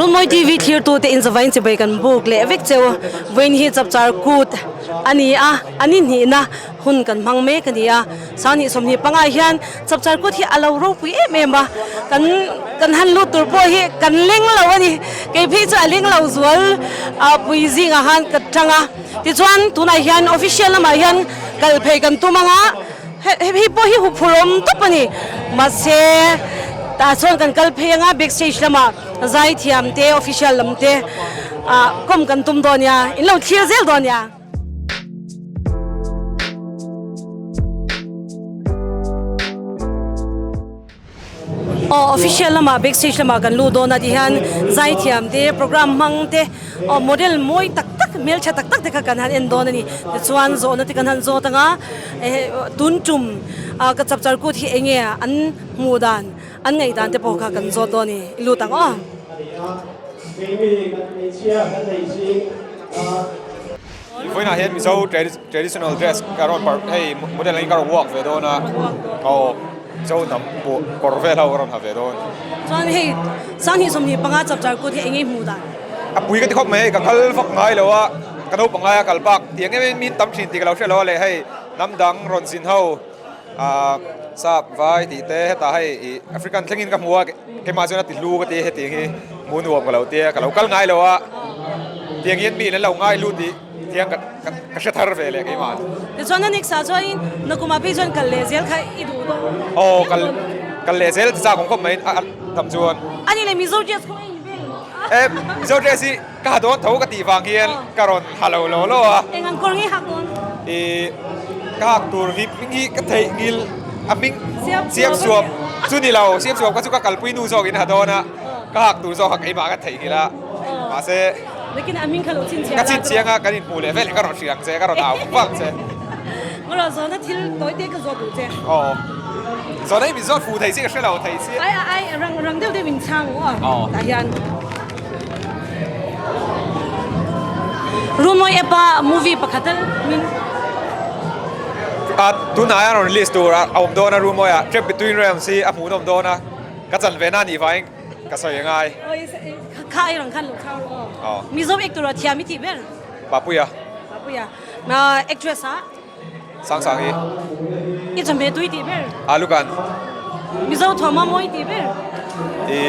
Runmawi TV thlirtute inzavain chibai kan buk leh vek cheu. Vawiin hi Chapchar Kut a ni a, a ni hnihna hun kan hmang mek a ni a. Sanghnih 25 hian Chapchar Kut hi a lo ropui em em a, kan kan han lut tur pawh hi kan leng lo a ni. Kei phei chu a leng lo zual pui zingah khan ka tang a. Tichuan tunah hian official lamah hian kal phei kan tum ang a. Hei pawh hi huphurhawm tawp a ni. Mahse tah chuan kan kal phei anga back stage lamah zaithiam te official lam te ah kawm kan tum dawn nia in lo thlir zel dawn nia. Aw official lamah back stage lamah kan lut dawn a ti hian zaithiam te program hmang te aw model mawi tak tak hmeltha tak tak te kha kan han en dawn a ni tichuan zawhna te kan han zawt ang a eh tun tum ah ka chapchar kut hi eng nge an hmuh dan an ngaih dan te pawh kha kan zawt dawn a ni i lut ang aw. Vawiinah hian Mizo traditional dress ka rawn parh hei model angin ka rawn walk ve dawn a aw Mizo hnam pawh kawr vel ho ka rawn ha ve dawn. Chuan hei 2025 chapchar kut hi eng nge hmuh dan? A pui ka ti khawp mai hei ka kal vak ngai lo a ka naupang laia kal bak tiang em em min tam thin tih ka lo hriat lo a leh hei hnam dang rawn zin ho ah sap vai tih te hetah hei ih African thlengin ka hmu a keimah chuan a ti hlu ka ti hetiang hi hmuh nuam ka lo tia ka lo kal ngai lo a tiang hian mi in an lo ngai lut tih tiang ka ka hre thar ve leh keimah. Tichuan a next ah chuanin nakum ah phei chuan kal leh zel kha i duh dawn. Aw kal kal leh zel chak awm khawp mai a tam chuan. Ani leh Mizo dress kawng a inbel. E Mizo dress hi Ka ha dawn tho ka tih vang hian ka rawn ha lo lo lo a. Eng ang kawr nge hak dawn? Ih ka hak tur hi hming hi ka theih ngil a hming siam suam chu ni lo siam suam kha chu ka kalpui nu zawk in ha dawn a ka hak tur zawk kha keimah ka theih ngil a mahse Lekin a hming kha lo chhinchhiah ka chhinchhiang a kan inhmuh leh veleh ka rawn hrilh ang che ka rawn au vak che. Ngaw lo zawhna thil tawi te ka zawt duh che. Aw zawhna hi min zawt fu thei si ka hre lo thei si. Ai ai rang rang deuh deuh in chhang aw tah hian. Rumawi app a movie pakhat a min. A tunah hian rawn release tur a awm dawn a Rumawi ah Trap Between Realms hi a hmuhnawm dawn a ka chan ve na anih vangin ka sawi a ngai. Kha ai rang khan lo chhang rawh aw. Mizo actor ah thiam i tih ber. Papuia. Papuia. Actress ah. Sang sang hi. I chawhmeh tui tih ber. Alu kan. Mizo thuama mawi tih ber. I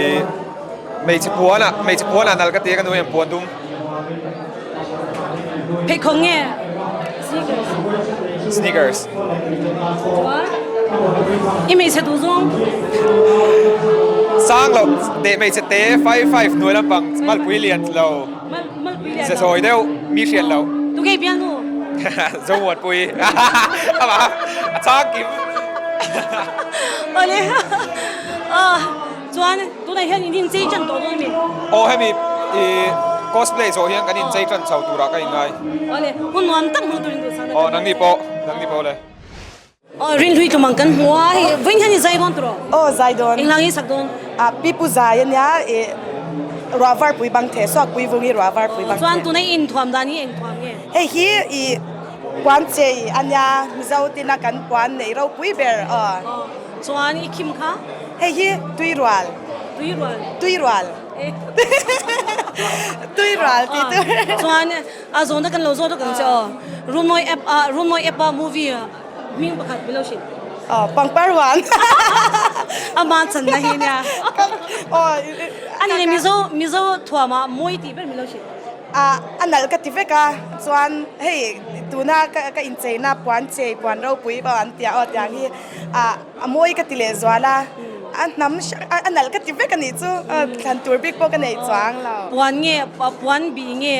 hmeichhe puan ah hmeichhe puan ah nal ka ti a ka nu hian puan dum. Pheikhawk nge sneakers. Sneakers. Chuan i hmeichhe duh zawng. Sang lo teh hmeichhe te 5 5 hnuai lampang malpui lian lo. Ze sawi deuh mi hriat loh. Tunge bialnu? Zomuanpui. Amah a chang kim. Awle. Chuan tunah hian in inchei tan tawh dawn mi? Aw hemi i cosplay zawh hian kan inchei tan chho turah ka inngai. Awle hun nuam tak hmuh turin duhsak na. Aw nangni pawh nangni pawh le. Aw Rinhlui tumang kan hmu a, hei vawiin hian i zai dawn tawh rawh? Aw zai dawn. Englang i sak dawn? Ah pi pu zai a nia ih ruah var pui bang the suak pui vung i ruah var pui bang the. Chuan tuna i inthuam dan hi engthuam nge? Hei hi ih puan chei a nia Mizo tina kan puan nei ropui ber aw. Aw chuan i khim kha? Hei hi tuirual. Tuirual? Tuirual. Tuirual tih tur. Chuan a zawhna kan lo zawt ang che aw. Rumawi app ah Rumawi app ah movie Hming pakhat min lo hrilh. Aw, pangpar huan. Ama channa hi nia. Aw, Ani le Mizo, Mizo thuamah mawi tih ber min lo hrilh. Ah, a nalh ka ti vek a, chuan hei tuna ka ka incheina puan chei puan ropui pawh an tia aw tiang hi ah a mawi ka ti leh zual a, a hnam a nalh ka ti vek a nih chu, thlan tur bik pawh ka nei chuang lo. Puan nge, puan bih nge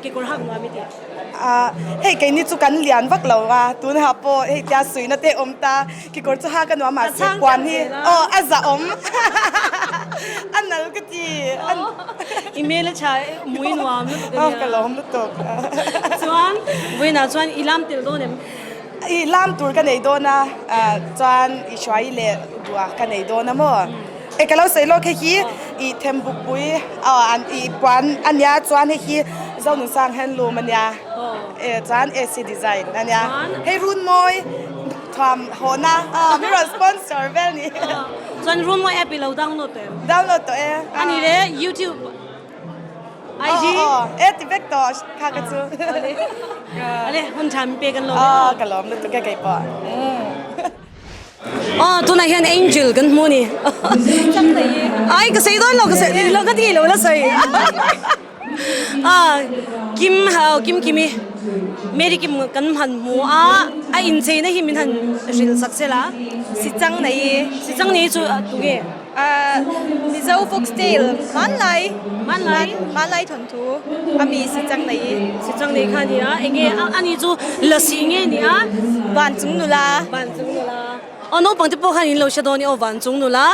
Kekawr hak nuam i ti. Ah, hei keini chu kan lian vak lo a, tunah pawh hei tia suihna te awm ta, kekawr chu hak a nuam mahse puan hi aw a za awm a nal ka ti. I hmel a tha mui nuam lutuk a nia. Aw ka lawm lutuk. Chuan vawiinah chuan i lam tel dawn em? I lam tur ka nei dawn a, chuan i hruai leh duah ka nei dawn a maw? E ka lo sawi lawk hei hi i thembukpui aw an i puan a nia chuan hei hi Zonusang handloom a nia e chuan AC design a nia hei Runmawi thuam hawhna aw min rawn sponsor vel ni. Chuan Runmawi app i lo download tawh em? Download tawh e. A ni le YouTube IG. Aw aw e ti vek tawh kha ka chu. Ale hun tha min pek an lawm e. Aw ka lawm lutuk e kei pawh. Aw tunah hian Angel kan hmu a ni. Ai ka sawi dawn lo ka sawi lo ka ti lo la sawi. A Kim Kim Kimi Mary Kim kan han hmu a a incheina hi min han hrilh sak sela. Si chang nei. Si chang nei chu tunge? Mizo folktale hmanlai hmanlai hmanlai thawnthu a mi si chang nei. Si chang nei kha a ni a enge ani chu lasi nge ni a? Van chung nula. Van chung nula. Aw naupang te pawh khan in lo hre dawn i aw van chung nula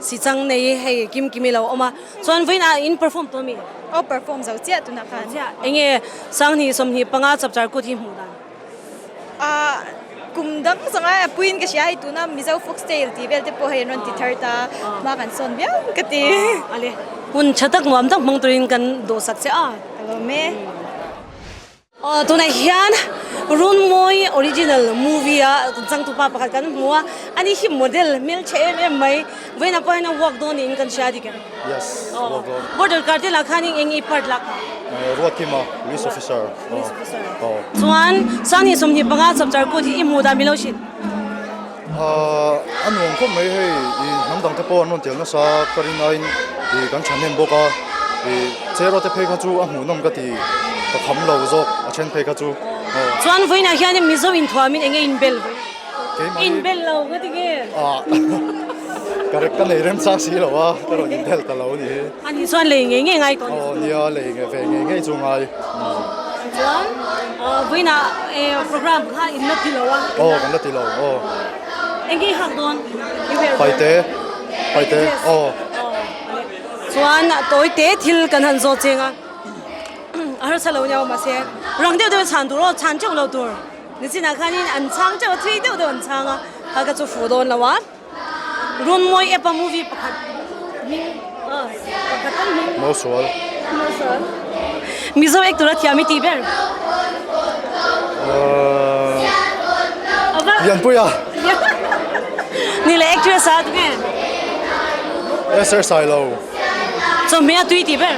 si chang nei hei Kim Kimi lo awm a. Chuan vawiin ah in perform tawh mi? Aw perform zo chiah tunah khan. Chiah. Enge 20 25 chapchar kut hi hmuh dan? Ah kum dang zawng a puiin ka hria hei tuna Mizo Foxtail tih vel te pawh hei an rawn ti thar ta hma kan sawn viau ka ti. Ale hun tha tak nuam tak hmang turin kan duhsak che a. Ka lawm e. Aw tunah hian Runmawi original movie a changtupa pakhat kan hmu a, ani hi model hmeltha em em mai, vawiinah pawh hian a work dawn niin kan hria dik em? Yes, work dawn. Border cartel ah khan eng eng part lak a? Ruatkima, police officer. Police officer. Chuan 2025 chapchar kut hi i hmuh dan milo hrin? A nuam khawp mai hei, i hnam dang te pawh an rawn tel nasa ka rin aiin i kan thahnem bawk a, i cheraw te phei kha chu a hmuhnawm ka ti, ka kham lo zawk a then phei kha chu. Chuan vawiinah hian Mizo inthuamin enge inbel vawiin? Inbel lo ka ti nge? Ka rek ka nei remchang si lo a, ka rawn inbel ta lo a ni hi. A nih chuan lei ngei ngei ngai tawh a ni. Aw nia, lei nge ve ngei ngei chu ngai. Chuan vawiinah program kha in la ti lo a? Aw kan la ti lo aw. Eng nge hak dawn? Paite, paite aw. Chuan tawite thil kan han zawt cheng a, a harsa lo nia aw mahse rang deuh deuh chhan tur aw, chhan teuh lo tur. Nichinah khanin an chhang teuh a, thui deuh deuh an chhang a, kha ka chu fuh dawn lo a. Runmawi app a movie pakhat hming pakhat tal hming. Mausual. Mausual. Mizo actor a thiam i tih ber. Lianpuia. Ni le actress a tunge. Esther Sailo. Chawhmeh a tui tih ber.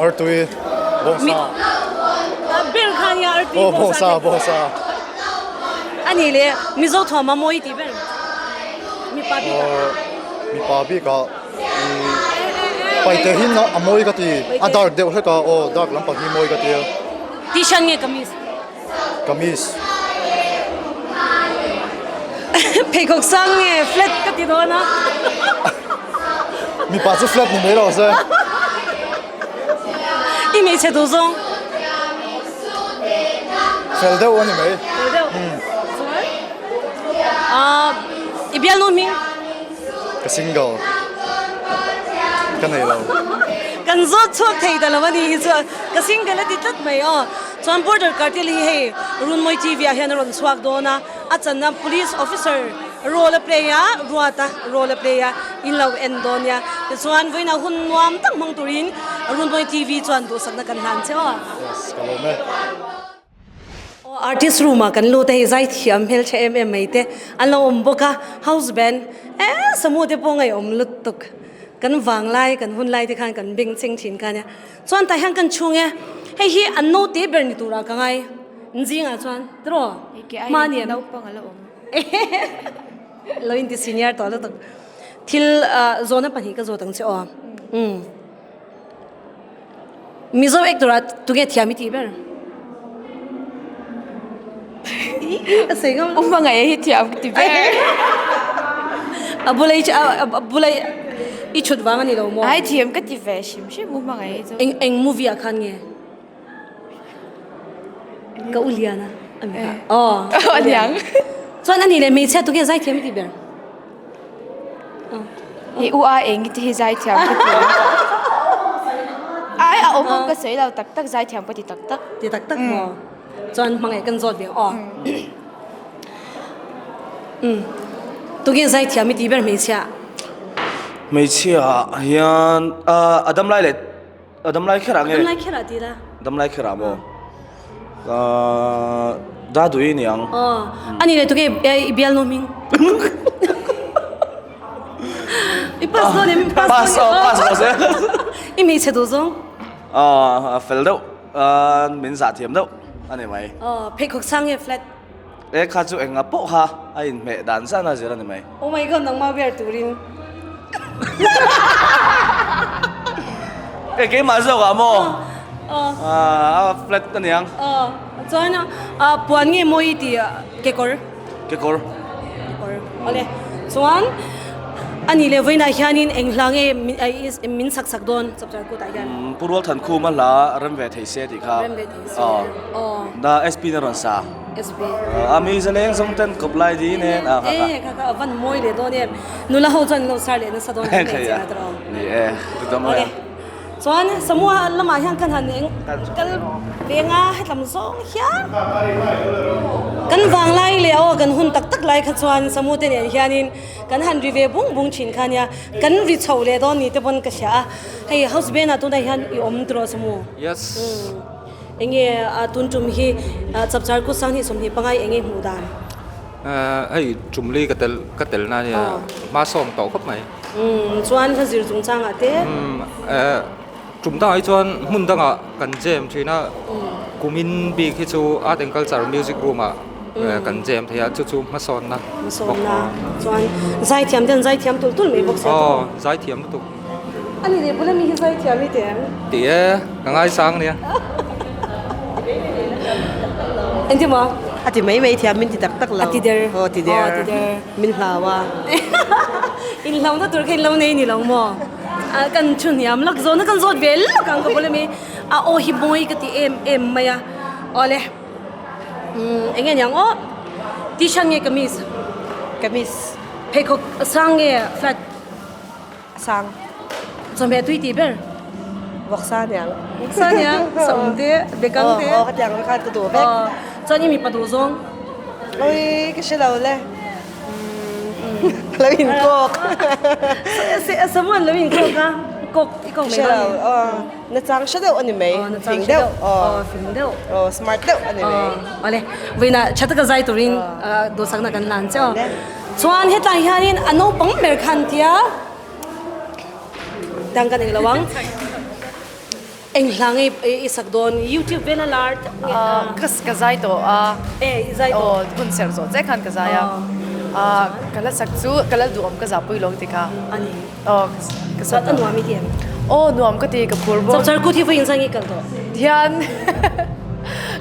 Artui bawngsa. Ber kha nia artui bawngsa. Oh bawngsa bawngsa. A nih le Mizo thuam a mawi tih ber mipa bik ah. Mipa bik ah paite hi a mawi ka ti a dark deuh hlek a aw dark lampang hi mawi ka ti a. T-shirt nge kamis? Kamis. Pheikhawk sang nge flat ka ti dawn a. Mipa chu flat ni mai lo se. I hmeichhe duh zawng. Fel deuh a ni mai. Fel deuh. Chuan ah i bialnu hming? Ka single. Ka nei lo. Kan zawt chhuak thei ta lo a ni hi chuan ka single a ti tlat mai aw. Chuan border cartel hi hei Runmawi TV ah hian a rawn chhuak dawn a, a channa police officer role a play a, Ruata role a play a, in lo en dawn nia. Tichuan vawiinah hun nuam tak hmang turin Runmawi TV chuan duhsakna kan hlan che aw. Yes, ka lawm e. Aw artist room ah kan lut a hei zaithiam hmeltha em em mai te an lo awm bawk a, house band eh samu te pawh ngaihawm lutuk kan vanglai kan hun lai te khan kan beng cheng thin kha nia. Chuan tah hian kan chhung e, hei hi an naute ber ni turah ka ngai zingah chuan tiraw hmani an naupang a la awm. Lo inti senior tawh lutuk. Thil zawhna pahnih ka zawt ang che aw. Umm. Mizo actor ah tunge thiam i tih ber? A sawi ngam lo. U hmangaih hi thiam ka ti ber. A bulai chu a bulai i chhut vang a ni lo maw? Ai thiam ka ti ve hrim hrim u hmangaih hi chu. Eng eng movie ah khan nge? Ka u lian a. Aw. A niang. Chuan a nih leh hmeichhia tu nge zai thiam i ti ber? Hi u a eng te hi zai thiam ka ti. Ai a awm awm ka sawi lo tak tak zai thiam ka ti tak tak. Ti tak tak maw? Chuan hmangaih kan zawt ve aw. Um. Tukin zai thiam i ti ber hmeichhia. Hmeichhia ah hian a damlai leh a damlai kherah nge? Damlai kherah ti la. Damlai kherah maw? Dadui ni ang. Aw. Ani leh tukin i bialnu hming. I pass dawn em? Pass aw, pass lo se. I hmeichhe duh zawng? Aw, fel deuh, min zah thiam deuh a ni mai. Aw, pheikhawk sang nge flat? E kha chu enga pawh kha a inhmeh dan zan a zir a ni mai. Oh my god, nangmah wear turin. E keimah zawk ah maw? A flat a niang. Aw, chuan puan nge mawi tih kekawr? Kekawr. Kekawr. Awle. Chuan a nih leh vawiinah hianin eng hla nge min sak sak dawn chapchar kutah hian? Pu Rualthankhuma hla rem ve thei se tih kha. Rem ve thei se. Aw. Na SP na rawn sa. SP. A mi zaleng zawng ten kawp lai di nen a kha kha. E kha kha a van mawi leh dawn em. Nula ho chuan an lo sar leh nasa dawn em em che tawh. Ni e, tu dam mai. Chuan Samua lamah hian kan han eng kal venga hetlam zawng hian kan vang lai leh aw kan hun tak tak lai kha chuan Samu te nen hianin kan han ri ve bung bung thin kha nia kan ri chho leh dawn ni te pawn ka hria a hei house band ah tunah hian i awm tawh Samu. Yes. Enge tun tum hi chapchar kut sang hnih 25 enge hmuh dan? Hei tumli ka tel ka tel na nia hma sawm tawh khawp mai. Umm chuan hla zir chungchangah te. Umm tum dangah hi chuan hmun dangah kan jam thin a kumin bik hi chu art and culture music room ah kan jam thei a chu chu hmasawnna. Hmasawnna chuan zaithiam te an zaithiam tul tul mai bawk sia. Aw zaithiam lutuk. Ani leh bula mi hi zaithiam i ti em? Ti e, ka ngaisang nia. Engti maw? A ti mai mai thiam min ti tak tak lo. A ti der. Aw ti der. Aw ti der. Min hlau a. Inhlauhna tur kha inlo nei ni lo maw? Kan thu hniam lak zawhna kan zawt ve lawk ang ka bula mi a aw hi mawi ka ti em em mai a. Awle. Umm enge niang aw? T-shirt nge kamis? Kamis. Pheikhawk sang nge flat? A sang. Chawhmeh tui tih ber. Vawksa niang. Vawksa niang, saum te, bekang te. Aw, khatiang vek khan ka duh vek. Aw, chuan i mipa duh zawng. Ui, ka hre lo le. Ka lo inkawk. Samuan lo inkawk a, kawk i kawk mai dawn. Hre lo, aw. Nachang hre deuh a ni mai. Aw, nachang hre deuh. Aw, fing deuh. Aw, smart deuh a ni mai. Aw, awle. Vawiinah tha taka zai turin duhsakna kan hlan che aw. Chuan hetlai hianin a naupang ber khan tia dang ka nei lo ang. Eng hla nge i sak dawn YouTube vela lar tak nge a. Ka ka zai tawh a. E i zai tawh. Aw hun serh zawh che khan ka zai a. Ka la sak chu ka la duhawm ka zahpui lawng ti kha. Ani. Aw ka sak. A nuam i ti em? Aw nuam ka ti ka phur bawk. Chapchar kut hi vawiin zai nge kal tawh? Hian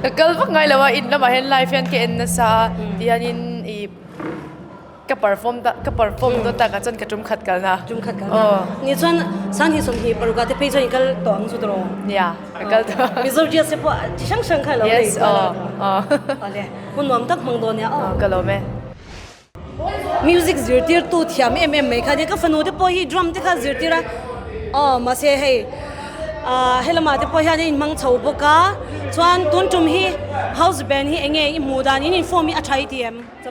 ka kal vak ngai lo a in lamah hian live hian ka en nasa a tihianin i Ka perform ta ka perform dawn tak ah chuan ka tum khat kal na. Tum khat kal na. Ni chuan Sanghnih 25 te phei chuan i kal tawh ang chu tawh. Nia, ka kal tawh. Mizo dress te pawh chi hrang hrang kha lo nei. Yes, aw, aw. Awle, hun nuam tak hmang dawn nia aw. Ka lawm e. Music zirtirtu thiam em em mai kha nia ka fanu te pawh hi drum te kha zirtir a aw mahse hei ah helamah te pawh hian a inhmang chho bawk a chuan tun tum hi house band hi eng nge i hmuh dan in inform hi a tha i ti em? Tha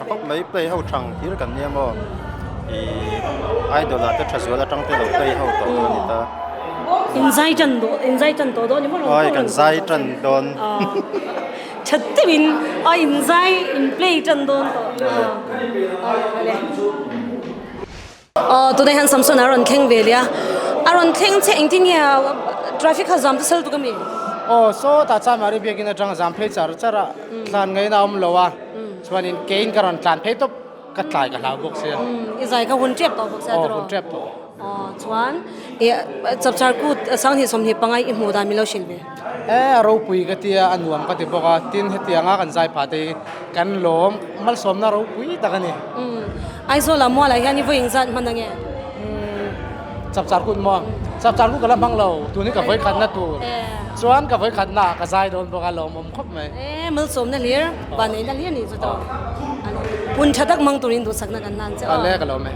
khawp mai play ho thang thil kan nia maw ih idol ah te tha zual atang te lo play ho tawh a ni ta. In zai tan dawn in zai tan tawh dawn ni maw Oi kan zai tan dawn. Tha deuhin a in zai in play tan dawn tawh. Aw tunah hian Samson a rawn thleng ve leh a, a rawn thleng che engtin nge traffic kha zam te sal tuk ami? Aw sawtah chuan Mari biakin atang zam phei char char a, tlan ngaihna a awm lo a, chuanin keiin ka rawn tlan phei tawp ka tlai ka hlau bawk sia. I zai kha hun tep tawh bawk sia tiraw? Aw hun tep tawh. Aw chuan i chapchar kut 20 25 i hmuh dan min lo hrilh ve. E a ropui ka tia a nuam ka ti bawk a, tin hetianga kan zai phah te hi kan lawm malsawmna ropui tak a ni. Aizawl ah mual ah hian i vawi engzat hman ange? Umm chapchar kut maw? Chapchar kut ka la hmang lo, tun hi ka vawi khatna tur. Chuan ka vawi khatna ah ka zai dawn bawk a lawmawm khawp mai. E malsawmna hlir, vanneihna hlir nih chu tawh. Hun tha tak hmang turin duhsakna kan hlan che aw. Awle ka lawm e.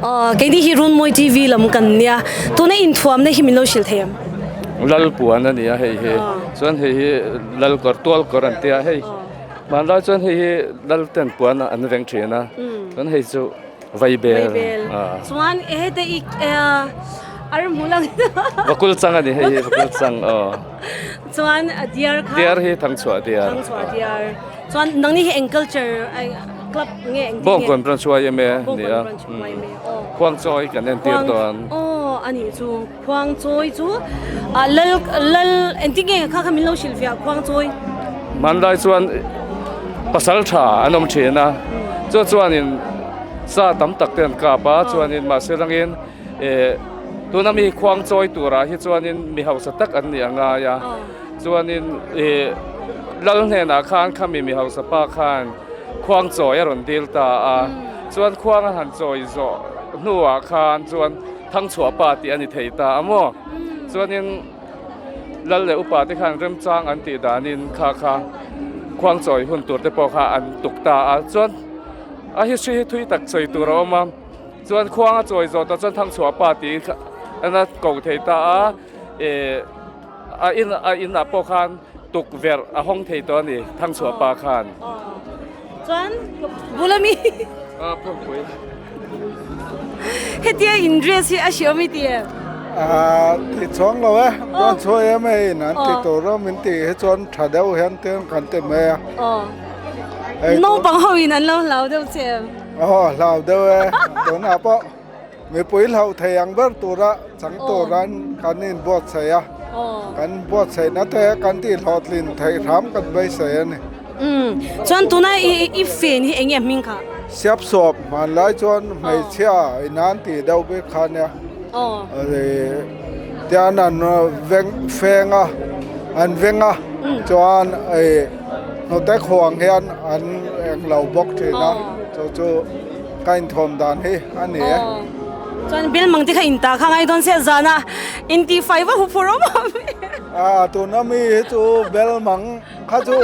Aw keini hi Runmawi TV lam kan nia, tuna inthuamna hi min lo hrilh thei em? Lal puan a ni a hei hi, chuan hei hi lal kawr tual kawr an tia hei, hmanlai chuan hei hi lal ten puan an veng thin a, chuan hei chu vaibel. Vaibel, chuan heta i ar hmu lang. Vakul chang a ni hei hi vakul chang aw. Chuan diar kha. Diar hi thangchhuah diar. Thangchhuah diar, chuan nangni hi eng culture. club nge engtin nge? Bawngkawn Branch YMA Bawngkawn nia. Branch YMA aw. Khuangchawi kan entir dawn. Aw a nih chu Khuangchawi chu ah lal lal engtin nge kha kha min lo hrilh fiah Khuangchawi. Hmanlai chuan pasal tha an awm thin a, chu chuanin sa tam tak te an kap a, chuanin mahse rangin eh tuna mi Khuangchawi turah hi chuanin mi hausa tak an nih a ngai a. Chuanin ih lal hnenah khan khami mi hausa pa khan khuang chawi a rawn dil ta a, chuan khuang a han chawi zawh hnuah khan chuan thangchhuah pa tih a ni thei ta a maw. Chuanin lal leh upa te khan remchang an tih danin kha kha khuang chawi hun tur te pawh kha an tuk ta a, chuan a history hi thui tak sawi tur a awm a, chuan khuang a chawi zawh tawh chuan thangchhuah pa tih kha a ko thei ta a, ih. A in a in ah pawh khan tukverh a hawng thei tawh a ni Thangchhuah pa khan. Chuan bula mi. A phawngpui. Hetia in dress hi a hriawm i ti em? A ti chuang lo e, chuan chhuah em e in an ti tur a min tih hi chuan tha deuh hian tin kan ti mai a. Naupang ho in an lo hlau deuh che em? Aw hlau deuh e, tunah pawh. Mipui hlauh thei ang ber tura chang turan kan inbuatsaih a, kan buatsaihna te kan tihhlawhtlin theih hram kan beisei a ni. Umm, chuan tuna i fen hi eng nge hming kha? Siapsuap hmanlai chuan hmeichhia inan tih deuh bik kha nia. Tian an veng feng a, an veng a, chuan hnute khuang hian an englo bawk thin a, chu chu. Ka inthuam dan hi a ni e. Chuan bill mang te kha in ta kha ngai dawn sia zana in ti fai va hu phur awm awm e. A tuna mi hi chu bel mang kha chu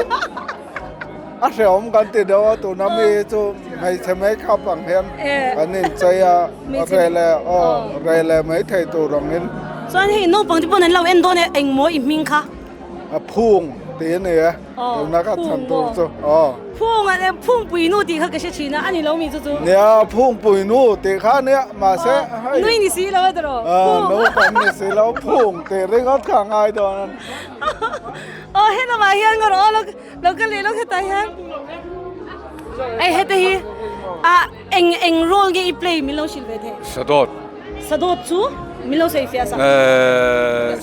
a hreawm kan ti deuh a tuna mi hi chu hmeichhe makeup ang hian kan inchei a reh leh aw reh leh mai thei tur angin. Chuan hei naupang te pawn an lo en dawn e engmaw i hming kha. A phung tih a ni e. Tuna ka chhan tur chu aw. Phung a phungpui nu tih kha ka hre thin a, a ni lo mi chu chu. Nia phungpui nu tih kha nia mahse hei. Nui ni si lo a tiraw. Naupang ni si lo phung tih ringawt kha a ngai dawn a ni. Aw helamah hian ka rawh aw lo ka leh lawk hetah hian. Hei hete hi a eng eng role nge i play min lo hrilh ve thei. Sadawt. Sadawt chu min lo sawi fiah sak.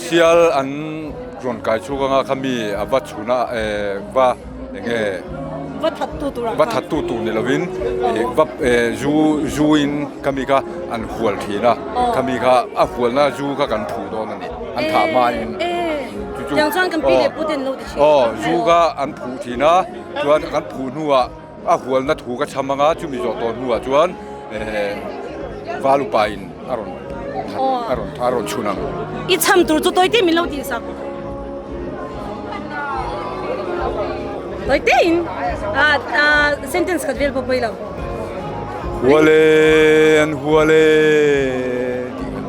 Sial an rawn kai chhuk anga kha mi a va chhun a va enge va that tu tur ah va that tu tur ni lovin va zu zu in kha mi kha an hual thin a kha mi kha a hualna zu kha kan phuh dawn a ni an thah hma in chu chu tiang chuan kan pi leh pu ten lo ti thin aw zu kha an phuh thin a chuan kan phuh hnuah A hualna thu ka chham anga chumi zawh tawh hnuah chuan val upain a rawn a rawn a rawn chhun ang. I chham tur chu tawite min lo tih sak. Tawite in sentence khat vel pawh pawi lo. Hual e an hual e tih kha.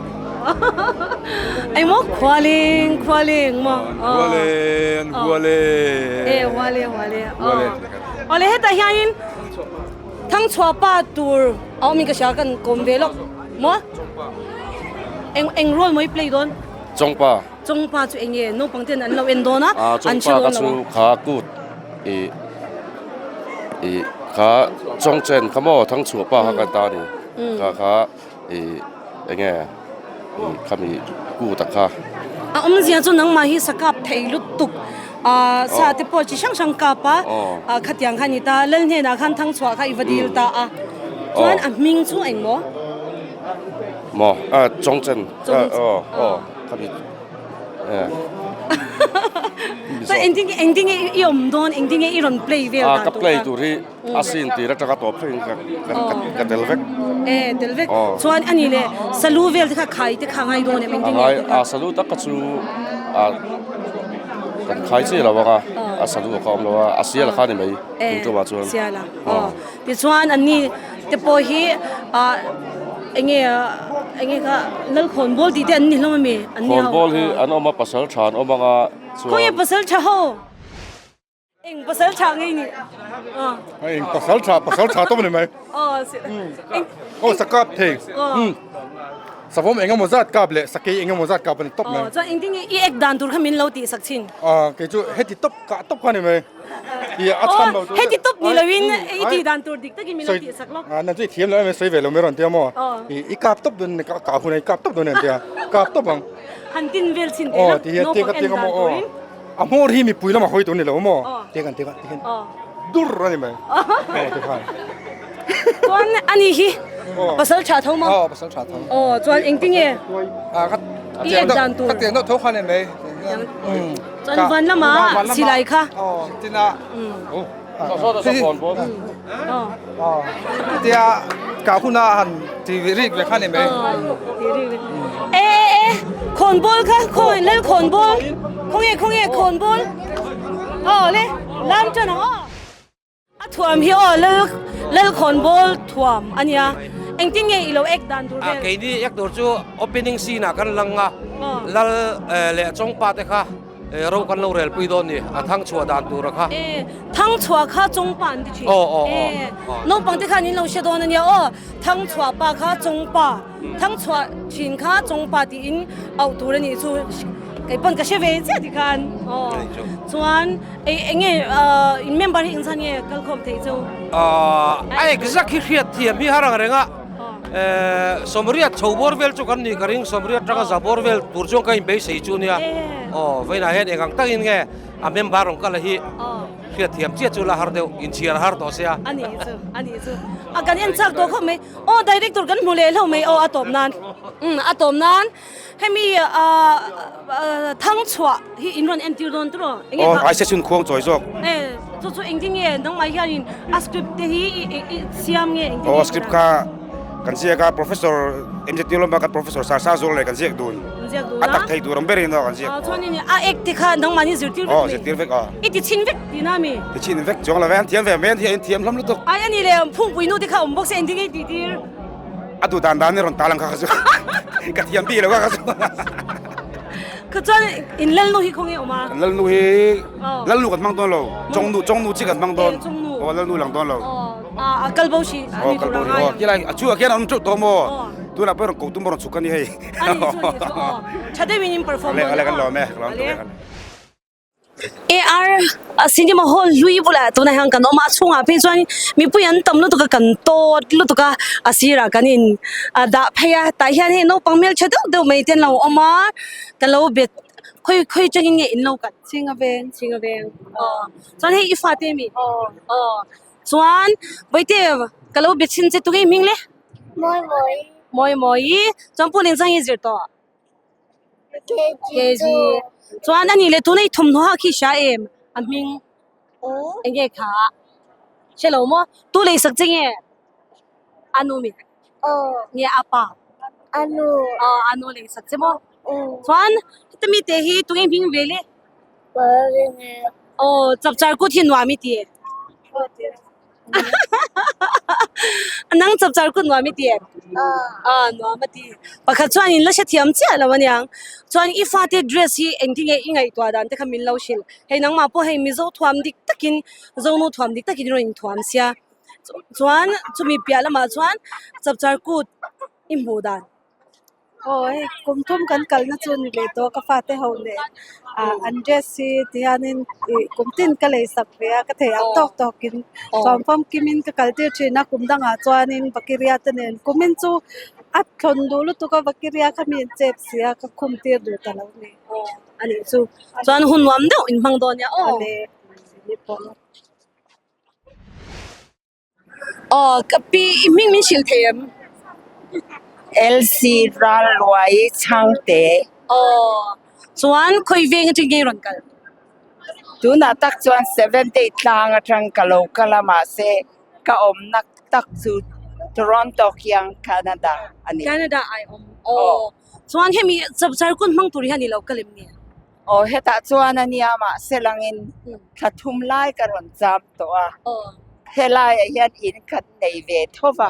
Engmaw khualeng khualeng maw. Hual e an hual e. E hual e hual e. Hual e. Awle hetah hianin Thangchhuah pa tur a awmin ka hria kan kawm ve lawk maw eng eng role maw i play dawn? Chawngpa. Chawngpa chu eng nge naupang ten an lo en dawn a an hre Chawngpa dawn ka lo chu a. kha kut i i kha Chawngchen kha maw Thangchhuah pa kha kan ta a ni kha kha i eng nge i khami kut a kha. A awmzia chu nangmah hi sakap thei lutuk ah sa te pawh chi hrang hrang kap a ah khatiang kha a ni ta lal hnenah khan thangchhuah kha i va dil ta a chuan a hming chu eng maw? Maw ah Chawngchen aw aw khami. Chuan engtin nge engtin nge i awm dawn engtin nge i rawn play vel dan tur kha? Ka play tur hi a scene tir atanga tawp thlengin ka ka tel vek. E tel vek. Chuan ani leh salu vel te kha khai te kha ngai dawn em engtin nge? A ngai a salu tak kha chu a kan khai chiah lo ang a a salu a kha awm lo a a sial kha a ni mai tum tumah chuan. E sial a aw tichuan anni te pawh hi ah enge enge kha Lalkhawnbawl tih te an ni hlawm ami anni ho. Khawnbawl hi an awm a pasal tha an awm ang a chuan. Khawnge pasal tha ho? Eng pasal tha ngei ni? Eng pasal tha pasal tha tawp a ni mai. Aw Aw sakap thei. Savawm eng emaw zat kap leh sakei eng emaw zat kap a ni tawp mai. Aw, chuan engtin nge i ek dan tur kha min lo tih sak chin? Aw, kei chu heti tawp kah tawp kha ni mai. I a chhan lo chu. Heti tawp ni loin i tih dan tur dik takin min lo tih sak lawk. Nang chu i thiam lo em sawi ve lo mai rawn tia maw? I kap tawp dawn ka kah hunah i kap tawp dawn em tia kap tawp ang. Han tin vel chin teh la, naupang en dan turin. A hmawr hi mipui lamah hawi tur ni lo maw? Tiang kan tiang tihian dur a ni mai. Aw tikhan. Chuan ani hi pasal tha tho maw? Aw pasal tha tho. Aw chuan engtin nge? I ek dan tur. Ka tiang deuh tho khan ni mai. Chuan van lama silai kha. Aw tina. Tia ka huna han ti rik ve kha ni mai. E e e khawn ball kha khawn lal khawn ball khawnge khawnge khawn ball aw le lam tan ang aw a thuam hi aw lal lal khawn ball thuam a nia engtin nge i lo ek dan tur vel keini ek tur chu opening scene ah kan lang a lal leh chawngpa te kha Ro kan lo rel pui dawn ni, a thang chhuah dan tura kha. E, thang chhuah kha chawngpa an ti thin. Aw, aw, aw. E, naupang te khan in lo hre dawn a nia aw, thang chhuah pa kha chawngpa, thang chhuah thin kha chawngpa tiin auh tur a nih chu kei pawn ka hre ve chiah ti khan. Aw, chuan e, eng nge in member hi engzat nge kal khawm theih chu? A exact hi hriat thiam hi har ang reng a. Sawmriat chho bawr vel chu kan nih ka ring, sawmriat atanga za bawr vel tur chuan ka inbeisei chu nia. Aw, vawiinah hian eng ang takin nge a member rawn kal a hi hriatthiam chiah chu la har deuh, inchhiar a har tawh sia. A nih chu, a nih chu. A kan en chak tawh khawp mai. Aw, director kan hmu leh hlauh mai. Aw, a tawp nan. Umm, a tawp nan. Hemi thang chhuah hi in rawn entir dawn tur aw. Enge Aw, ai session khuang chawi zawk. E, chu chu engtin nge nangmah hianin a script te hi i siam nge engtin nge? Aw, script kha kan ziak a, Professor MZT lawma kan Professor Sir Sa Zawk leh kan ziak dun. Kan ziak dun a. A tak thei tur ang berin aw kan ziak. Aw, chuanin a ek te kha nangmahni zirtir vek mi? Aw, zirtir vek aw. I ti chhin vek tihna mi? Ti chhin vek chuang lo ve, an thiam ve mai, an thiam hlawm lutuk. Ai, ani leh phungpui nu te kha awm bawk se engtin nge i tihtir? A duh dan dan i rawn tal ang kha kha chu ka thiam bik lo kha kha chu. Kha chuan in lalnu hi khawnge awm a? Kan lalnu hi lalnu kan hmang dawn lo, chawngnu chawngnu chi kan hmang dawn. Aw lalnu lang dawn lo. A kal bo si a ni tur ang ai. Aw a chu ah khian a awm teuh tawh maw? Tunah pawh i rawn koh tum rawn chhuk a ni hei. A ni chu a ni chu aw. Tha deuhin in perform dawn a. Ale ale kan lawm e, ka lawm tuk e. AR cinema hall hlui bulah tunah hian kan awm a a chhungah phei chuan mipui an tam lutuk a kan tawt lutuk a a sirah kan in a dah phei a tah hian hei naupang hmeltha deuh deuh mai te an lo awm a ka lo bet khawi khawi atangin nge in lo kal chhinga veng chhinga veng aw chuan hei i fate ami aw chuan bawihte ka lo bet chhin che tunge i hming le mawi mawi mawi mawi chuan pawh nen chuan i zir tawh. KG chuan ani leh tuna i thawmhnaw ha khi hria em a hming eng nge kha hre lo maw tu lei sak che nge a nu mi nge a pa aw a nu lei sak che maw chuan heta mi te hi tunge hming ve le aw chapchar kut hi nuam i ti em. Nang chap char kut nuam i ti em? Aw nuam a ti. Pakhat chuan in la hrethiam chiah lo aniang. Chuan i fate dress hi engtin nge i ngaihtuah dan te kha min lo hrilh. Hei nangmah pawh hei Mizo thuam dik takin Zonu thuam dik takin i rawn inthuam sia. Chuan chumi piah lamah chuan chap char kut i hmuh dan. Aw hei kum thum kan kalna chu ni ve tawh ka fate ho leh ah an dress hi tihianin ih kum tin ka lei sak ve a ka thei ang tawk tawkin chuan famkimin ka kal tir thin a kum dangah chuanin bakiria te nen kumin chu a thlawn duh lutuk a bakiria kha mi in chep si a ka khum tir duh ta lo a ni. Aw a nih chu chuan hun nuam deuh in hmang dawn nia aw. Aw ka pi i hming min hrilh thei em? LC Ralluai Chhangte. Aw chuan khawi veng atang nge i rawn kal? Tunah tak chuan Seventh Day tlang atang ka lo kal a mahse ka awmna tak chu Toronto khiang Canada a ni. Canada ai awm aw chuan hemi chapchar kun hmang tur hian i lo kal em ni? Aw hetah chuan a nia mahse langin thla thum lai ka rawn cham tawh a, helaiah hian in khat nei ve tho va,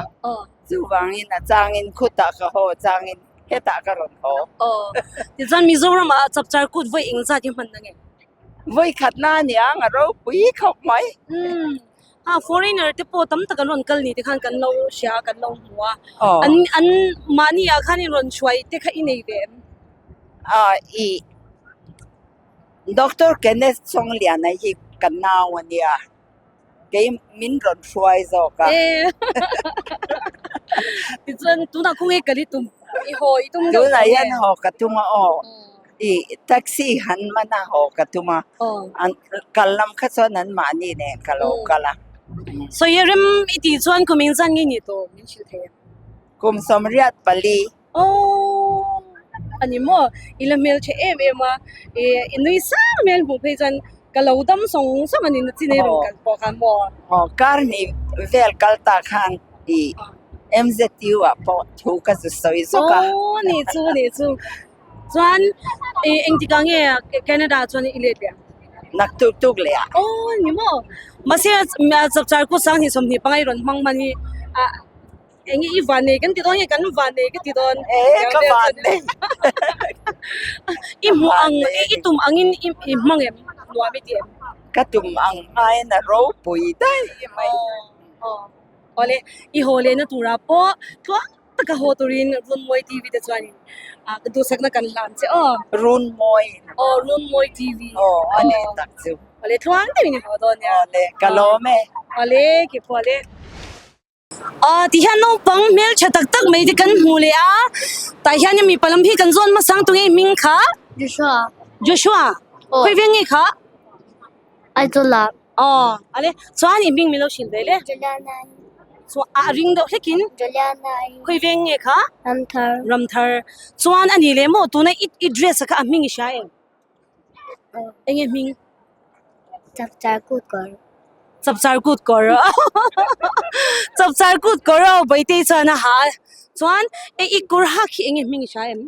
chuvangin a changin khutah ka haw changin hetah ka rawn haw. Aw tichuan Mizoramah chapchar kut vawi eng zat hi hman na nge? Vawi khat na aniang a ropui khawp mai. Umm. A foreigner te pawh tam tak an rawn kal ni te khan kan lo hria a kan lo hmu a an an mahni ah khan in rawn hruai te kha i nei ve em? A i Doctor Kenneth Chawngliana hi ka nau a nia kei min rawn hruai zawk a. Tichuan tunah khawnge kal i tum i haw i tum deuh Tunah hian haw ka tum a aw. I taxi han man a haw ka tum a an kal lam kha chuan an mahni nen ka lo kal a. Sawi rem i tih chuan kum engzan nge ni tawh min hrilh thei em? Kum 84. Aww a ni maw i la hmeltha em em a i i nui sang hmel hmuh phei chuan ka lo dam sawng sawng a ni na chin ei rawn kal pawh khan maw. Aw kar hnih vel kal ta khan i MZU ah pawh thu ka zu sawi zawk a. Aww ni chu ni chu. Chuan i engtikah nge Canada chuan i let leh ang? Nak tuk tuk leh ah. Aw ni maw? Mahse chapchar kut 2025 i rawn hmang hman hi ah eng nge i van nei kan ti dawn nge kan van nei ka ti dawn? E ka van nei. I hmuh ang i tum angin i hmang em? Nuam i ti em? Ka tum ang hmain a ropui daih mai. Aw awle i haw lehna turah pawh tluang taka haw turin Runmawi TV te chuanin ah ka duhsakna kan hlan che aw. Runmawi. Aw Runmawi TV. Aw a ni tak chu. Awle tluang deuhin i haw dawn nia. Awle ka lawm e. Awle ke pawh awle. Aw ti hian naupang hmeltha tak tak mai te kan hmu leh a tah hian mipa lam hi kan zawn hmasa ang tunge hming kha? Joshua. Joshua. Khawi veng nge kha? Aizawl ah. Aw ale chuan i hming min lo hrilh ve le. Juliana. Chuan a ring deuh hlekin. Juliana. Khawi veng nge kha? Ramthar. Ramthar. Chuan a ni leh maw tuna i i dress a kha a hming i hria em? Enge hming? Chapchar kut kawr. Chapchar kut kawr. Chapchar kut kawr aw Baitei chuan a ha a. Chuan e i kawr hak hi enge hming i hria em?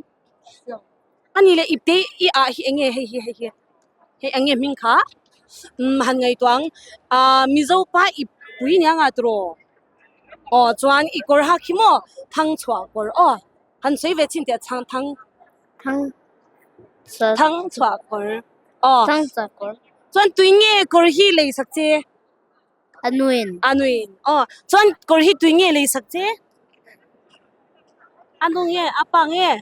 A ni leh ipte i ah hi enge hei hi hei hi hei enge hming kha umm han ngaihtuah ang ahh Mizo pa ip pui nia nga tiraw aw chuan i kawr hak hi maw thang chhuah kawr aw han sawi ve chin teh chhang thang thang thang chhuah kawr aw thang chhuah kawr chuan tui nge kawr hi lei sak che. A nuin. A nuin. Aw, chuan kawr hi tui nge lei sak che? A nu nge, a pa nge?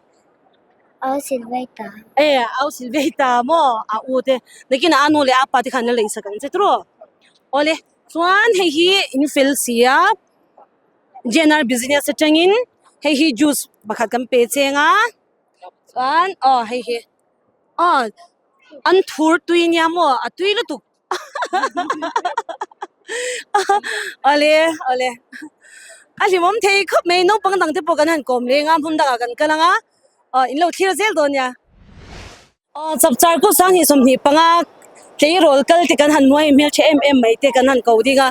Au silvei ta. E, au silvei ta maw? A u te. Nakinah a nu leh a pa te khan la lei sak ang che tiraw? Awle, chuan hei hi in fel si a, GNR business atangin hei hi juice pakhat kan pe cheng a, chuan aw hei hi aw an thur tui nia maw a tui lutuk. Awle awle a hlimawm thei khawp mai naupang dang te pawh kan han kawm leng a hmun dangah kan kal ang a aw in lo thlir zel dawn nia. Aw chapchar kut 2025 tleirawl kal te kan han hmuai hmeltha em em mai te kan han ko ding a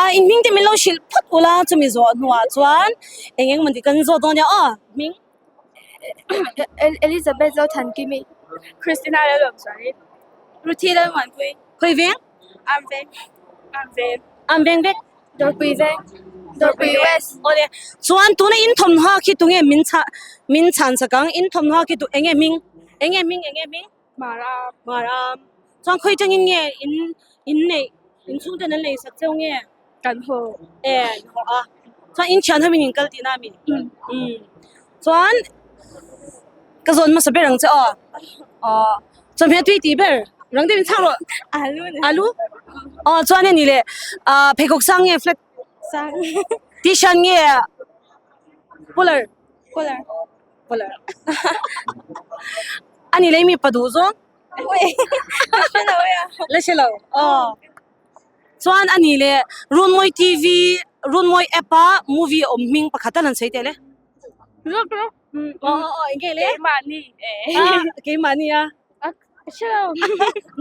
a in hming te min lo hrilh phawt ula chumi zawh hnuah chuan eng eng maw kan zawt dawn nia aw hming. Elizabeth Zothankimi Christina Lalawmzuali Ruthi Lalmuanpui Khawi veng? Am veng Am veng Am veng vek Dawrpui veng Dawrpui West Awle chuan tuna in thawmhnaw khi tunge min chah min chhan sak ang in thawmhnaw khi tu enge hming enge hming enge hming Maram Maram chuan khawi tangin nge in in neih in chhungten an lei sak cheu nge? Kan haw e an haw a chuan in thian ho in kal tihna a mi umm chuan ka zawn hmasa ber ang che aw aw chawhmeh tui tih ber rang deuhin chhang rawh alu alu aw chuan ani leh ah pheikhawk sang nge flat sang t-shirt nge cooler cooler cooler ani leh mi pa duh zawng la hre lo aw. Chuan a ni leh Runmawi TV, Runmawi app a movie awm hming pakhat a lan sawi teh le. Ruk ruk. Aw aw aw eng nge le? Keimahni. Ah keimahni a. Hre lo.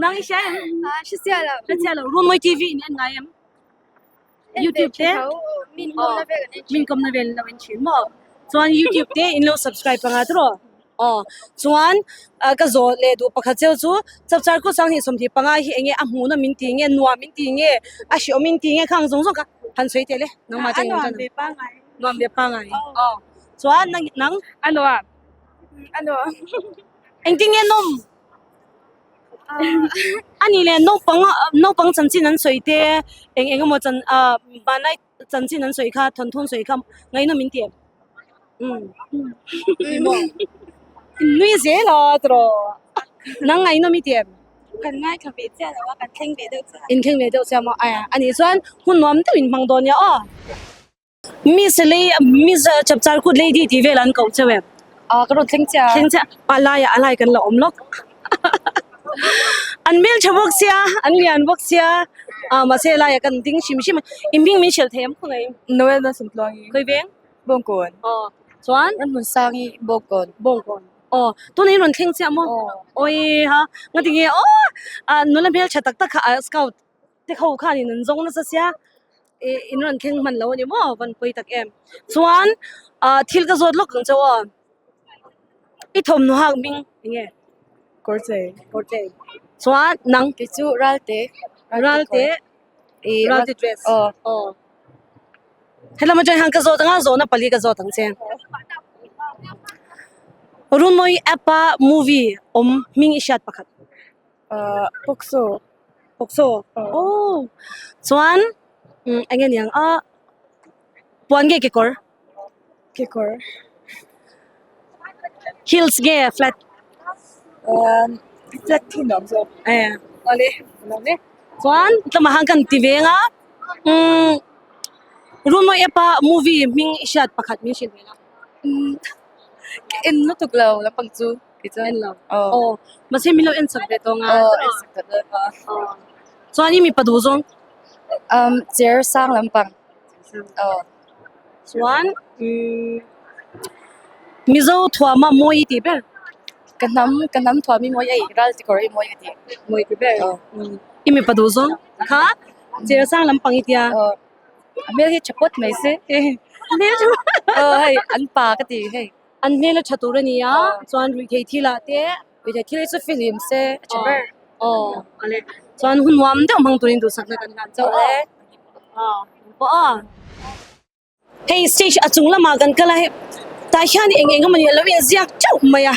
Nang i hria em? Ah hre chiah lo. Hre chiah lo. Runmawi TV in en ngai em? YouTube te? Min kawmna vel an en thin. Min kawmna vel an lo en thin maw? Chuan YouTube te in lo subscribe anga tiraw? Aw chuan ka zawh leh duh pakhat cheu chu chapchar kut 2025 hi enge a hmuhna min ti nge nuam min ti nge a hreawm min ti nge khang zawng zawng kha han sawi teh le nangmah A nuam ve pangai. Nuam ve pangai. Aw chuan nang nang A nuam. A nuam. Engtin nge nawm? Ani leh naupang naupang chanchin an sawi te eng eng emaw chan ah hmanlai chanchin an sawi kha thawnthu an sawi kha ngaihnawm in ti em? Umm nui zel a tiraw nang ngaihnawm i ti em? Kan ngaithla ve chiah lo a kan thleng ve deuh chiah. In thleng ve deuh chiah maw? Aia anih chuan hun nuam deuh in hmang dawn nia aw. Miss lei Miss Chapchar Kut Lady tih vel an koh cheu em? Ah ka rawn thleng chiah. Thleng chiah a laiah a lai kan la awm lawk. An hmeltha bawk sia an lian bawk sia ah mahse laiah kan ding hrim hrim a in hming min hrilh thei em khawngaih in? Noel Malsawmtluangi. Khawi veng? Bawngkawn. Aw chuan? Ramhmun Sangi Bawngkawn. Bawngkawn. Aw tunah in rawn thleng chiah maw? Awi ha ngatinge aw ah nula hmeltha tak tak kha ah scout te ho khanin an zawng nasa sia ih in rawn thleng hman lo a ni maw van pawi tak em chuan ah thil ka zawt lawk ang chauh aw i thawmhnaw hak hming eng nge kawr chei kawr chei chuan nang kei chu ralte ralte ih ralte dress aw aw helam atang hian ka zawt ang a zawhna pali ka zawt ang che Runmawi app a movie awm hming i hriat pakhat. Ahh pawksaw pawksaw oh chuan umm eng nge niang a puan nge kekawr kekawr heels nge flat umm flat hi nuam zawk eh awle nuam e chuan tlawmah khan kan ti veng a umm Runmawi app a movie hming i hriat pakhat min hrilh ve la umm ka en lutuk lo lampang chu. En lo. Aw. Mahse min lo en chak ve tawng a. Aw, en chak ve tawng a. Aw. Chuan i mipa duh zawng? Um, chair sang lampang. Aw. Chuan um Mizo thuama mawi i tih ber? Ka hnam, ka hnam thuam i mawi ei, ral tikawr i mawi ka ti. Mawi ti ber. I mipa duh zawng? Kha, chair sang lampang i tia. Aw. A hmel hi tha pawt mai se. A hmel tha pawt. Aw hei, an pa ka ti hei. An hmel a tha tur a ni a, chuan ruihtheih thil ah te. Ruihtheih thil hi chu film se a tha ber. Aw ale chuan hun nuam deuh hmang turin duhsakna kan hlan chauh a. Aw pawh a. Hei stage a chung lamah kan kal a hei tah hian eng eng emawni a lo inziak teuh mai a.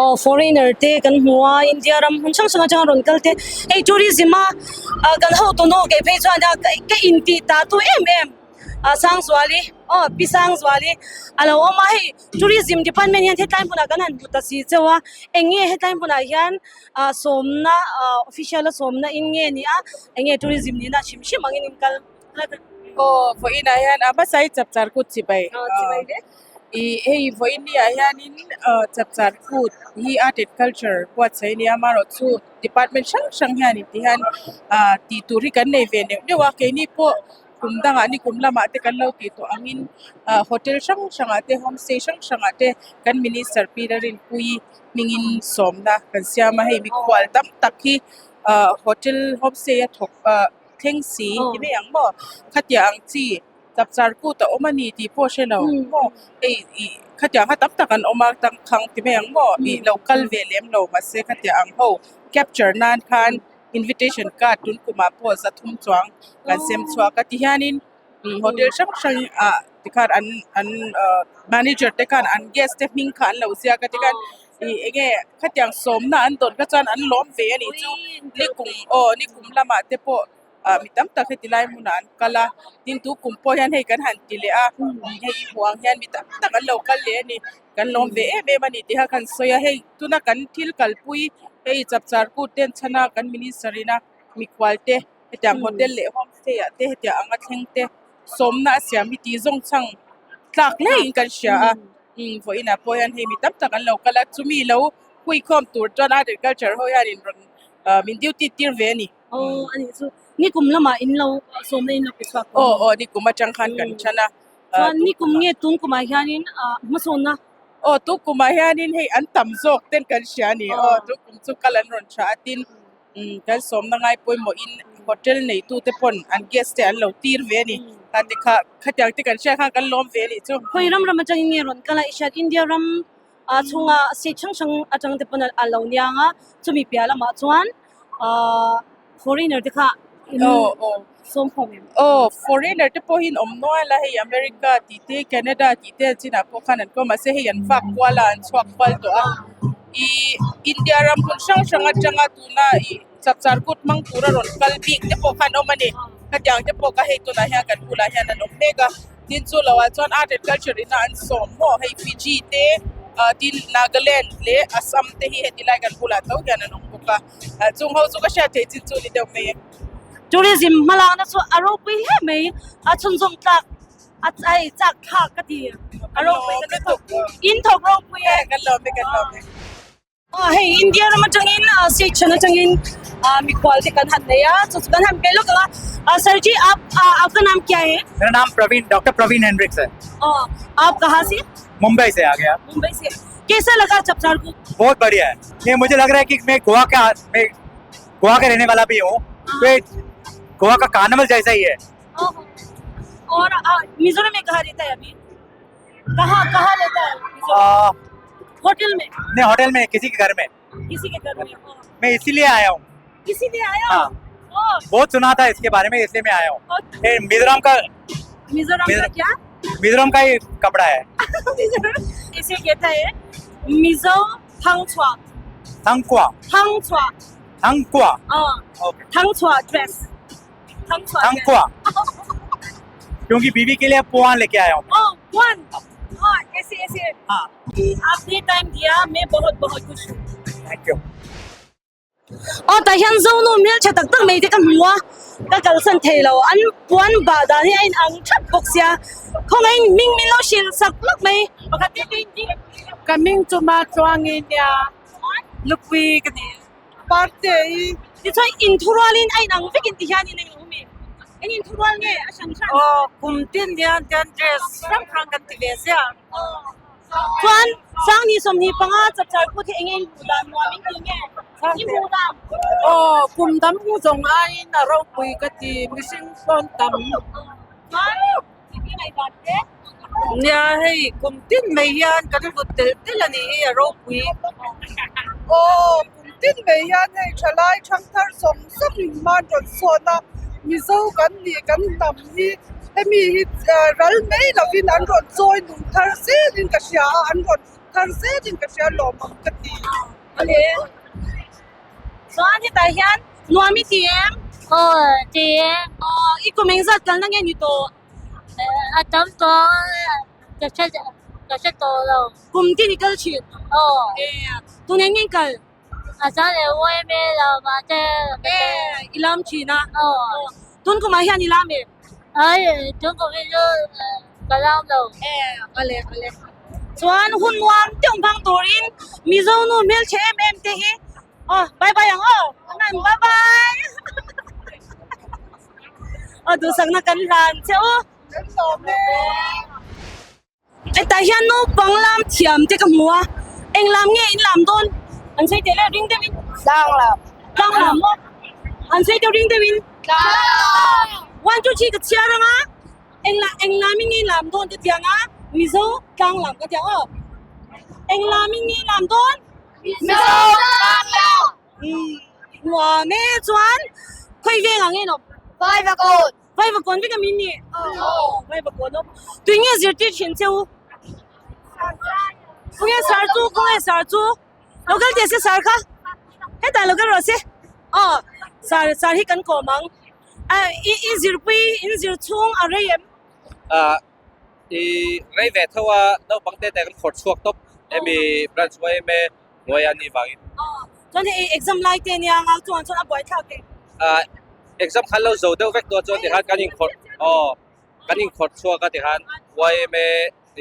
Aw foreigner te kan hmu a India ram hmun hrang hrang atanga rawn kal te hei tourism a kan hotu nu kei phei chuan ka intih ta tu em em. ah Sangzuali aw Pi Sangzuali a lo awm a hei tourism department hian hetlai hmunah kan han hmu ta si cheu a eng nge hetlai hmunah hian ah sawmna ah official a sawmna in nge ni a eng nge tourism nihna hrim hrim angin in kal Aw vawiinah hian a hmasa hi chapchar kut chibai ih hei vawiin ni ah hianin ah chapchar kut hi art and culture buatsaih a ni a amaherawhchu department hrang hrang hianin ti hian ah tih tur hi kan nei ve neuh neuh a keini pawh kum dangah ni kum lamah te kan lo tih tawh angin ah hotel hrang hrangah te homestay hrang hrangah te kan minister pi Lalrinpuii hmingin sawmna kan siam a hei mikhual tam tak hi ah hotel homestay a thawk ah thleng si ti mai ang maw khatiang ang chi chapchar kut a awm a ni tih pawh hre lo maw hei ih khatiang kha tam tak an awm a tangkhang ti mai ang maw ih lo kal ve lem lo mahse khatiang ang ho capture nan khan. invitation card tun kumah pawh zathum chuang kan sem chhuak a tihianin hotel hrang hrang ah tikhan an an ahh manager te khan an guest te hming kha an lo ziak a tikhan ih enge khatiang sawmna an dawn kha chuan an lawm ve a nih chu nikum aw nikum lamah te pawh ah mi tam tak heti lai hmunah an kal a tin tu kum pawh hian hei kan han ti leh a hei i hmuh ang hian mi tam tak an lo kal leh a ni. Kan lawm ve em em a ni tih kha kan sawi a, hei tuna kan thil kalpui hei chapchar kut ten chhana kan minister ina mikhual te hetiang hotel leh homestay ah te hetiang anga thleng te sawmna a siam hi tih zawng chhang tlak hlein kan hria a, umm vawiinah pawh hian hei mi tam tak an lo kal a, chumi lo huikhawm tur chuan art and culture ho hianin rawn ah min duty tir ve a ni. Aw a nih chu nikum lamah in lo sawmna in lo pe chhuak tawh. Aw aw nikum atang khan kan chhan a. Chuan nikum nge tun kumah hianin hmasawnna. Aw tu kumah hianin hei an tam zawk ten kan hria a ni. Aw tu kum chu kal an rawn tha a tin kan sawmna ngai pawimawhin hotel neitute pawn an guest te an lo tir ve a ni. Kha te kha khatiang te kan hriat khan kan lawm ve a nih chu. Khawi ram ram atangin nge rawn kal a i hriat India ram chhunga state hrang hrang atang te pawn a lo niang a chumi piah lamah chuan ahh foreigner te kha in sawm khawm em? Aw foreigner te pawh hi an awm nual a hei America tih te Canada tih te chinah pawh khan an kawm mahse hei an vak kual a an chhuak kual tawh a Ih India ram hmun hrang hrang atanga tuna ih chapchar kut hmang tura rawn kal bik te pawh khan awm a ni. Khatiang te pawh ka hei tunah hian kan bulah hian an awm mek a. Tin chu loah chuan art and culture ina an sawm maw hei Fiji te ah tin Nagaland leh Assam te hi heti lai kan bulah tho hian an awm bawk a. Ah chung ho chu ka hriat theih chin chu ni deuh mai e. Tourism hmalakna chu a ropui hle mai a chhunzawm tlak a ai chak thlak ka ti a ropui ka ti thawk in thawk ropui e. Kan lawm e kan lawm e. Aw hei India ram atangin ah state hran atangin ah mikhual te kan han nei a chu chu kan han pe lawk ang a ah sir ji aap ah aapka naam kya hai? मेरा नाम Praveen doctor Praveen Hendricks है ओ आप कहाँ से मुंबई से आ गया मुंबई से कैसा लगा चपचार को बहुत बढ़िया है ये मुझे लग रहा है कि मैं गोवा का मैं गोवा का रहने वाला भी हूँ तो ये गोवा का कार्निवल जैसा ही है ओहो। और आ, मिजोरम में कहाँ रहता है अभी कहाँ कहाँ रहता है आ, होटल में नहीं होटल में किसी के घर में किसी के घर में हाँ। मैं इसीलिए आया हूँ इसीलिए आया हाँ। ओ, बहुत सुना था इसके बारे में इसलिए मैं आया हूँ ये मिजोरम का मिजोरम का क्या मिजोरम का ही कपड़ा है इसे कहता है मिजो थंगछुआ थंगकुआ थंगछुआ थंगकुआ हाँ थंगछुआ ड्रेस थंगछुआ थंगकुआ क्योंकि बीवी के लिए पुआन लेके आया हूँ ओ वन हाँ ऐसे ऐसे हाँ आपने टाइम दिया मैं बहुत बहुत खुश हूँ thank you aw tah hian zo nu hmeltha tak tak mai te ka hmu a ka kalsan thei lo an puan bah dan hi a in ang thap bawk sia khawngaihin hming min lo hrilh sak lawk mai pakhat te te in Ka hming chu ma chuangin nia lupui ka ni. Parte i tichuan inthurualin a in ang vekin ti hian in eng lo mi eng inthurual nge a hran hran. Aw kum tin hian tian dress hrang hrang kan ti ve ziah. Chuan Sangni 25 chapchar kut hi eng eng hmuh dan nuam in ti nge? I hmuh dan? Aw kum dam hmu zawng aiin a ropui ka ti mihring pawn tam. Chuan i ti ngaihdan te? Nia hei kum tin mai hian kan hlut telh telh a nih hi a ropui. Aw kum tin mai hian hei thalai thangthar sawm sawm in hman rawn sawn a Mizo kan nih kan hnam hi hemi hi ral mai lovin an rawn chawi nung thar zelin ka hria a an rawn thar zelin ka hria lawm ang ka ti. Chuan hetah hian nuam i ti em? Aw ti e. Aw i kum engzat kalna nge ni tawh? A tam tawh ka hre ka hre tawh lo. Kum tin i kal thin? Aw. E tun eng nge i kal? A chang leh YMA lam ah te E i lam thin a? Aw. Tun kumah hian i lam em? Ai tun kum hi chu ka lam lo. E ale ale. Chuan hun nuam deuh hmang turin Mizo nu hmelchhe em em te hi aw bye bye ang aw bye bye aw duhsakna kan hlan che u. Hetah hian naupang lam thiam te ka hmu a eng lam nge in lam dawn an sawi teh le ring deuhin tlang lam tlang lam maw an sawi deuh ring deuhin tlang one two three ka chhiar ang a eng la eng lam in nge in lam dawn ka ti ang a Mizo tlang lam ka ti ang aw eng lam in nge in lam dawn Mizo tlang lam Nuam e chuan khawi veng ang nge awm? Vaivakawn. Vaivakawn vek a min ni? Aw. Vaivakawn awm. Tui nge zirtir thin che u? Khawnge sar chu khawnge sar chu? Lo kal teh se sar kha. Hetah lo kal rawh se. Aw sar sar hi kan kawm ang. I i zirpui in zir chhung a rei em? Ah i rei ve tho a naupang te te kan khawrh chhuak tawp hemi branch yma hnuai a nih vangin. Chuan hei exam lai te nia ngau chuan chuan a buai thlak em? Ah exam khan lo zo deuh vek tawh chuan tikhan kan inkhawrh aw kan inkhawrh chhuak a tikhan yma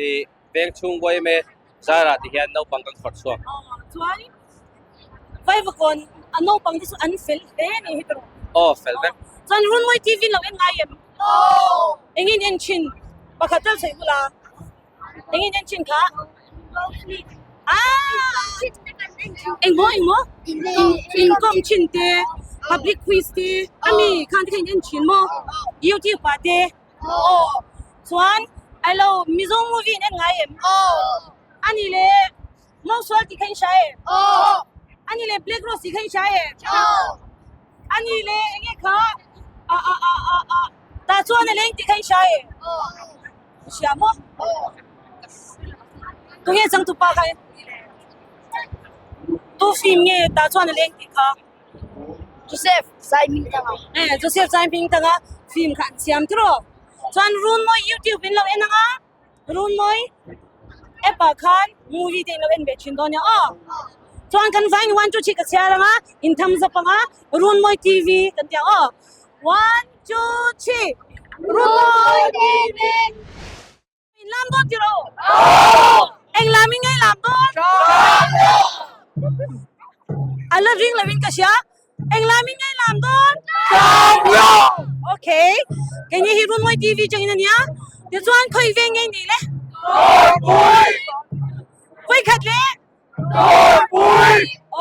ih veng chhung yma zarah ti hian naupang kan khawrh chhuak. Chuan Vaivakawn a naupang te chu an fel hle a ni hi tawh. Aw fel vek. Chuan Runmawi TV lo en ngai em? Engin en thin pakhat tal sawi bula engin en thin kha? Ah! Engmaw engmaw? Inkawm thin te public quiz te ami khan te kha in en thin maw? YouTube ah te aw chuan alo Mizo movie in en ngai em? Ani le Mausual tih kha in hria em? Ani le Black Rose tih kha in hria em? Ani le enge kha a a a a a tah chuan a leng tih kha in hria em? Hria maw? Tunge changtupa kha? Tu film nge tah chuan a leng tih kha? Joseph Zaihmingthanga. Eh Joseph Zaihmingthanga film kha an siam tiraw? Chuan Runmawi YouTube in lo en ang a, Runmawi app ah khan movie te in lo en ve thin dawn nia aw. Chuan kan vain one two three ka chhiar ang a, in tham zap ang a, Runmawi TV kan ti ang aw. One two three Runmawi TV. In lam dawn tiraw? Eng lam in nge lam dawn? A la ring lo in ka hria. Eng lam in nge lam dawn? Okay. Keini hi Runmawi TV changin a nia. Tichuan khawi veng nge ni le? Vawi khat leh?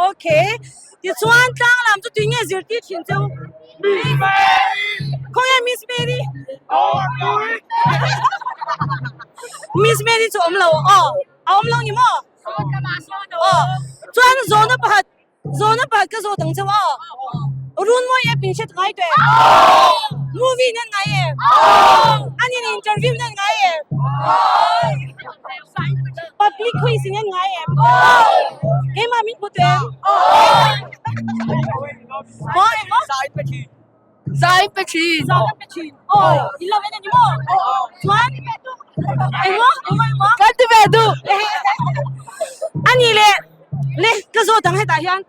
Okay. Tichuan tlang lam chu tui nge zirtir thin cheu? Miss Mary! Khawnge Miss Mary? Miss Mary chu awm lo aw. A awm lo ni maw? Aw. Chuan zawhna pakhat Zawhna pakhat ka zawt ang cheu a, Runmawi app in hriat ngai tawh em? Movie nan ngai em? An in interview nan ngai em? Public quiz nan ngai em? Keimah min hmu tawh em? Maw emaw? Zai pe thin. Zai pe thin. Aw, in lo en a ni maw? Chuan engmaw engmaw engmaw? Kan ti ve duh. A ni le le ka zawt ang hetah hian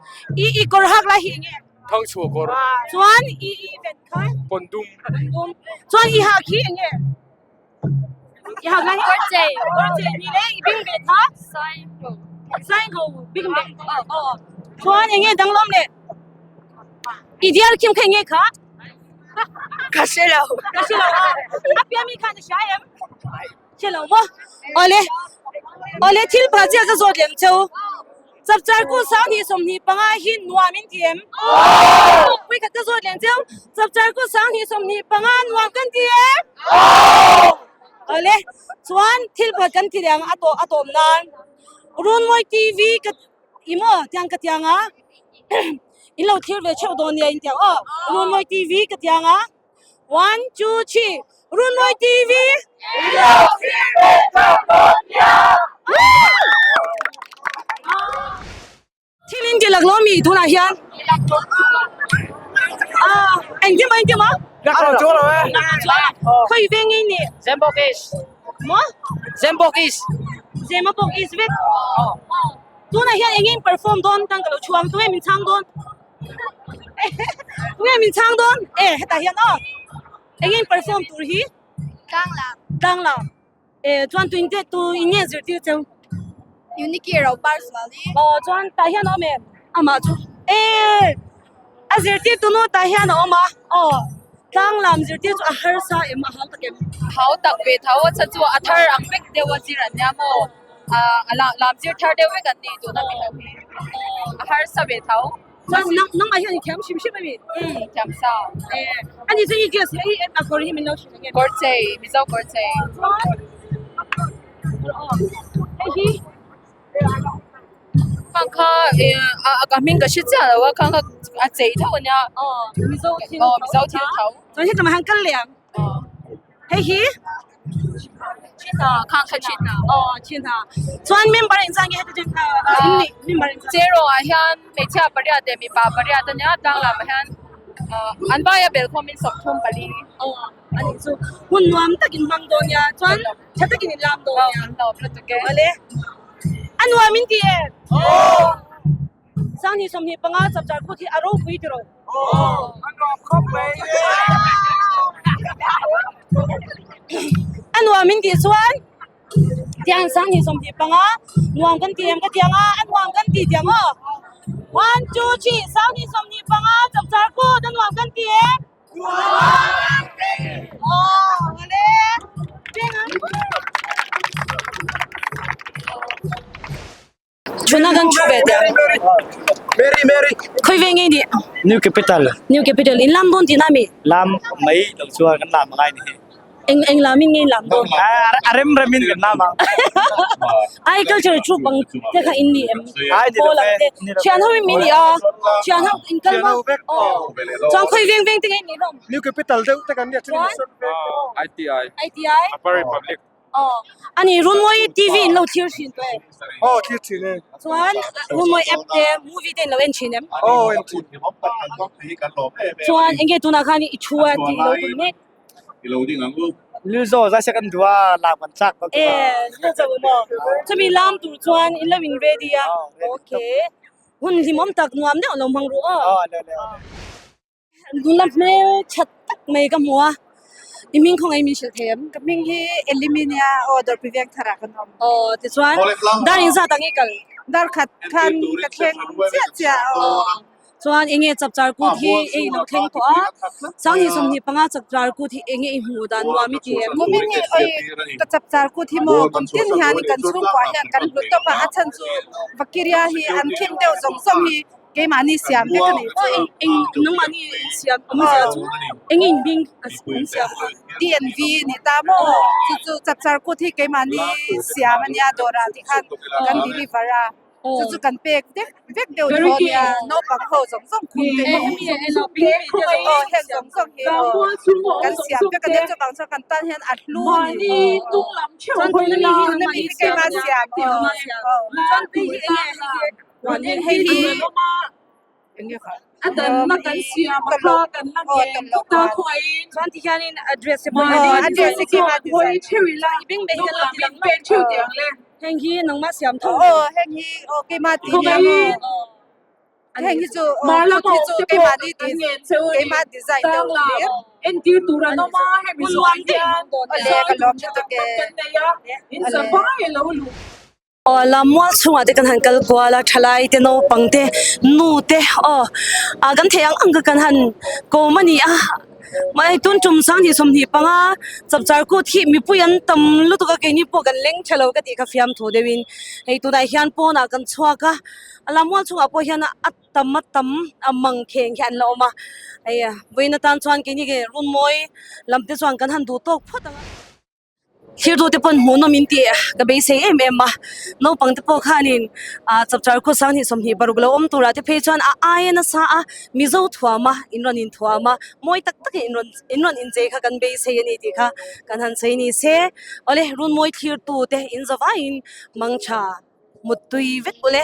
i i kawr hak lai hi enge? Thang chhuah kawr. Chuan i i vet kha? Pawndum. Pawndum. Chuan i hak hi enge? I hak lai hi? Kawr chei. Kawr chei ni le i bing ve kha? Saingho. Saingho bing ve. Aw. Chuan enge danglam le? I dial kim kha nge kha? Ka hre lo. Ka hre lo a. A pia mi khan a hria em? Hre lo maw? Awle. Awle thil pakhat chiah ka zawt lem cheu. Chapchar kut 25 25 hi nuam in ti em? Pui khat ka zawt lem cheu. Chapchar kut 25 25 nuam kan ti em? Awle. Chuan thil pakhat kan ti leh ang a tawh a tawm nan. Runmawi TV ka I maw tiang ka tiang a in lo thlir ve theuh dawn nia in tiang aw Runmawi TV ka tiang a one two three Runmawi TV in lo thlir ve theuh dawn nia. Thil in ti lak lo mi tunah hian ah engtin maw engtin maw khawi veng nge ni Zembawk East maw Zembawk East Zemabawk East vek Tunah hian eng eng perform dawn tan ka lo chhuang tunge min chhang dawn tunge min chhang dawn e hetah hian aw eng eng perform tur hi tlang lam tlang lam e chuan tuin te tu in nge zirtir cheu Uniki ro par zual hi aw chuan tah hian a awm em amah chu e a zirtir tu nu tah hian a awm a aw tlang lam zirtir chu a harsa em a hau tak em hau tak ve tho a chhan chu a thar ang vek deuh a zir an nia maw ah a lam zir thar deuh vek an ni tuna mi ho hi a harsa ve tho chuan nang nangmah hian i thiam hrim hrim a mi thiam sa ani chu i dress hi a kawr hi min lo hrilh ang em kawr chei mizo kawr chei chuan hei hi Khang kha a ka hming ka hre chiah lo a khang kha a chei tho ania mizo thil aw mizo thil tho chuan hetlama hian kal leh ang hei hi khang kha chin aw chin ha chuan member engzah nge heti in nih member engzah cheraw ah hian hmeichhia pariat leh mipa pariat ania tlang lamah hian an vaia belkhawmin 34 aw ani chu hun nuam takin hmang dawn nia chuan tha takin in lam dawn nia an lawm lutuk e awle a nuam in ti em 2025 chapchar kut hi a ropui tiraw a nuam khawp mai a nuam in tih chuan tiang 2025 nuam kan ti em ka tiang a a nuam kan ti tiang aw one two three 2025 chapchar kut a nuam kan ti em Chuna kan thu ve teh ang. Mary Mary. Khoi ve nge ni? New Capital. New Capital in lam dawn tihna mi? Lam mai lo chuan kan lam angai ni. Eng eng lam in nge in lam dawn? A rem rem in kan lam ang. Ai culture troop ang te kha in ni em? Ai ni lo ve. Thian ho in mi ni a. Thian ho in kal ma. Chuan khoi veng veng te nge ni hlawm? New Capital deuh te kan nia chuan ITI ITI Upper Republic. Aw ani Runmawi TV in lo thlir thin tawh em? Aw thlir thin e. Chuan Runmawi app te movie te in lo en thin em? Aw en thin. Chuan enge tunah khan i thu a tih lo tum mek? Lilzo zai se kan duh a lam kan chak E Lilzo maw? Chumi lam tur chuan in lo in ready a okay hun hlimawm tak nuam deuh lo hmang ru aw. Nula hmel that tak mai ka hmu a, i hming khawngaih min hrilh thei em? Ka hming hi Elimi nia aw Dawrpi veng tharah kan awm. Aw tichuan dar inzat ang i kal? Dar khat khan ka thleng chiah chiah aw. Chuan enge chapchar kut hi ei lo thleng tawh a, Sanghnih 25 chapchar kut hi enge i hmuh dan nuam i ti em? Kumin hi oi ka chapchar kut hi maw kum tin hian kan chhungkua hian kan hlut tawp a, a chhan chu Vakiria hi an thim deuh zawng zawng hi Keimahni siam vek a nih chu. Eng eng nangmahni siam awmzia chu eng eng bing an siam kha? DNV ni ta maw? Chu chu chapchar kut hi keimahni siam a nia dawrah ti khan kan deliver a, chu chu kan pek vek vek deuh tho a nia, naupang ho zawng zawng khum te hi aw heng zawng zawng hi aw kan siam vek a nia chuvang chuan kan tan hian a hlu a ni. Chuan tuna mi hi Tuna mi hi keimah siam aw. Chuan tui hi enge hei hi? Hei hi A danna kan siam a kha kan la ngen ta khuaiin chuan ti hianin address te pawh address te keimah hawi theuh ila hnung lam in pen theuh tih ang le. Heng hi nangmah siam tho aw heng hi aw keimah ti nia maw heng hi chu aw kut hi chu keimah ni ti keimah design deuh hlir entir tur an awm a hemi zawh hian awle ka lawm lutuk e kan nei a in zavai a lo luh. Aw lammual chhungah te kan han kal kual a thalai te naupang te nu te aw ah kan theih ang ang kha kan han kawm a ni a mahni tun tum 2025 chapchar kut hi mipui an tam lutuk a keini pawh kan leng tha lo ka tih kha fiamthu deuhin hei tunah hian pawnah kan chhuak a lammual chhungah pawh hian a tam a tam a mang kheng hi an la awm a hei vawiin atan chuan keini ke runmawi lam te chuan kan han duh tawk phawt ang a. Thirtu te pawn hmuhnawm in tih ka beisei em em a, naupang te pawh khanin ah chapchar khaw 2026 lo awm turah te phei chuan a aia nasa a Mizo thuam a in rawn inthuam a, mawi tak takin in rawn in rawn inchei kha kan beisei a ni tih kha kan han sawi ni se. Awle runmawi thlirtu te in zavaiin mangtha muttui vek ule.